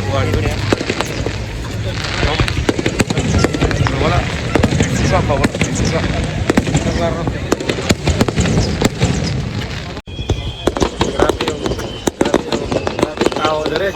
Kuan yun. No? Pero wala. Susa pa, wala. Susa. Klaro. Grabe yung tao dire.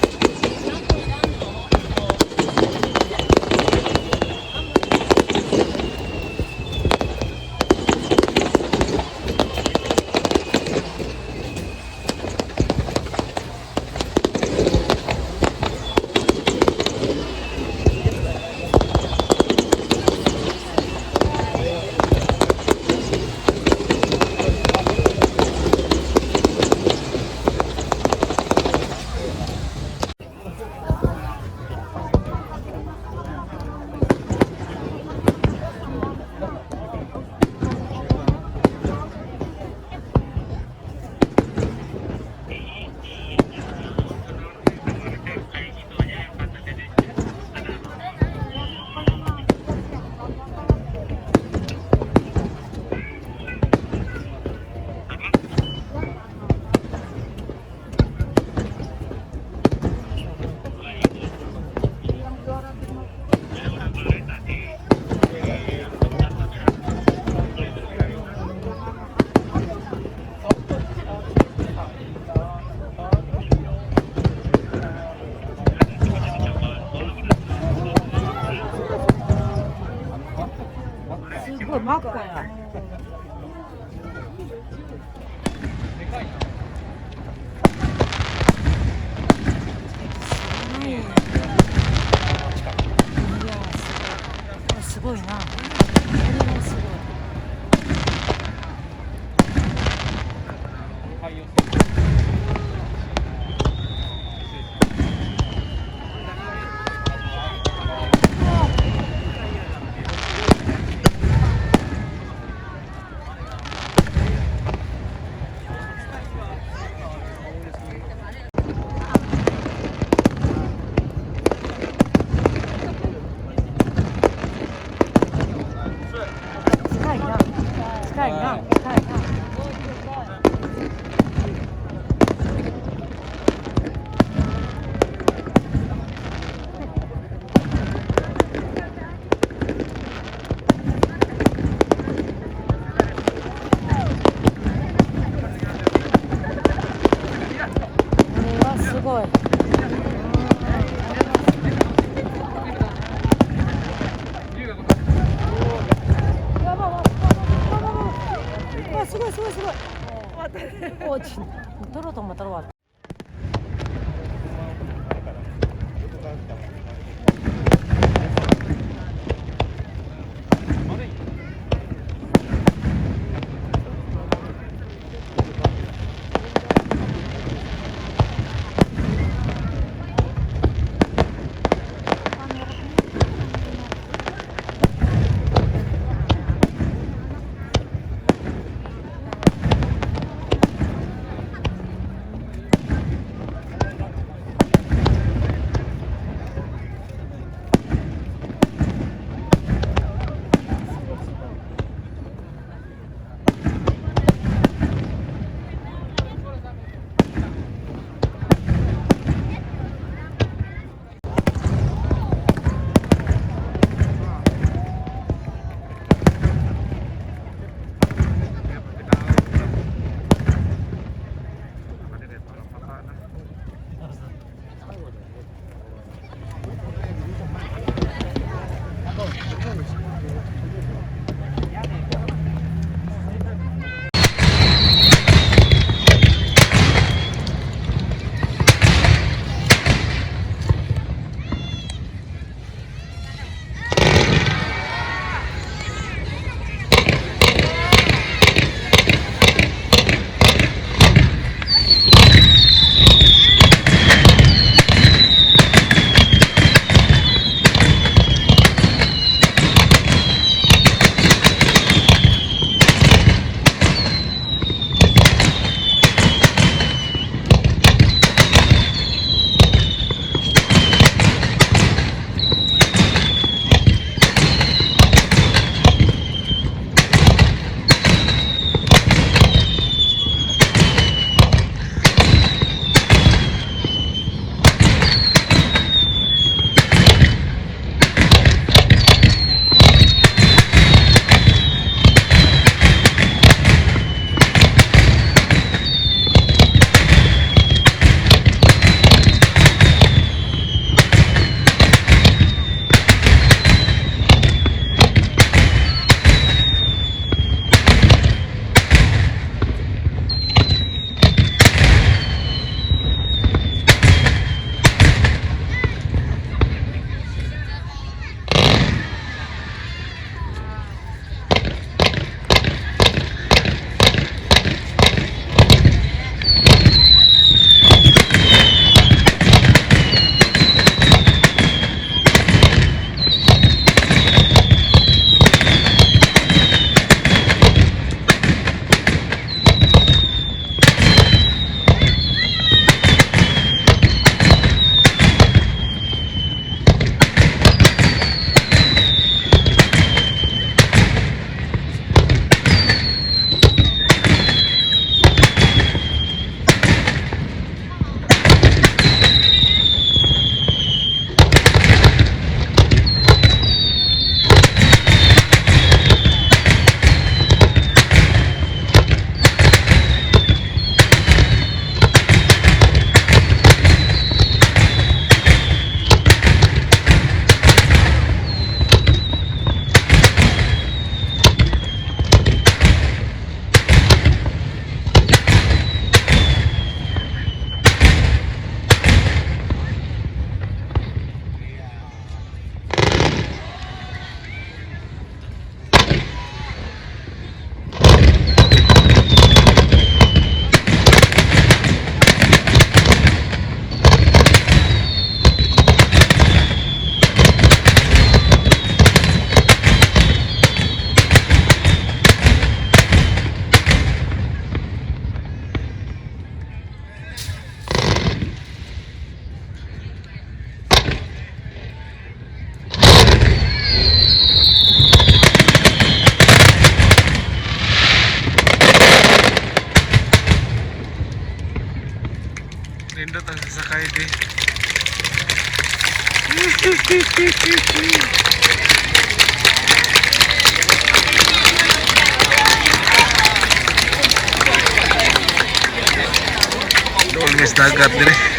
すごい真っ赤や。いや、すごいな。これはすごい。近いな。近いな。近いな。これはすごい。わ、すごいすごいすごい。おち、取ろうと思ったら終わった。Nindot ang sasakay di. Doon, miss dagat dire.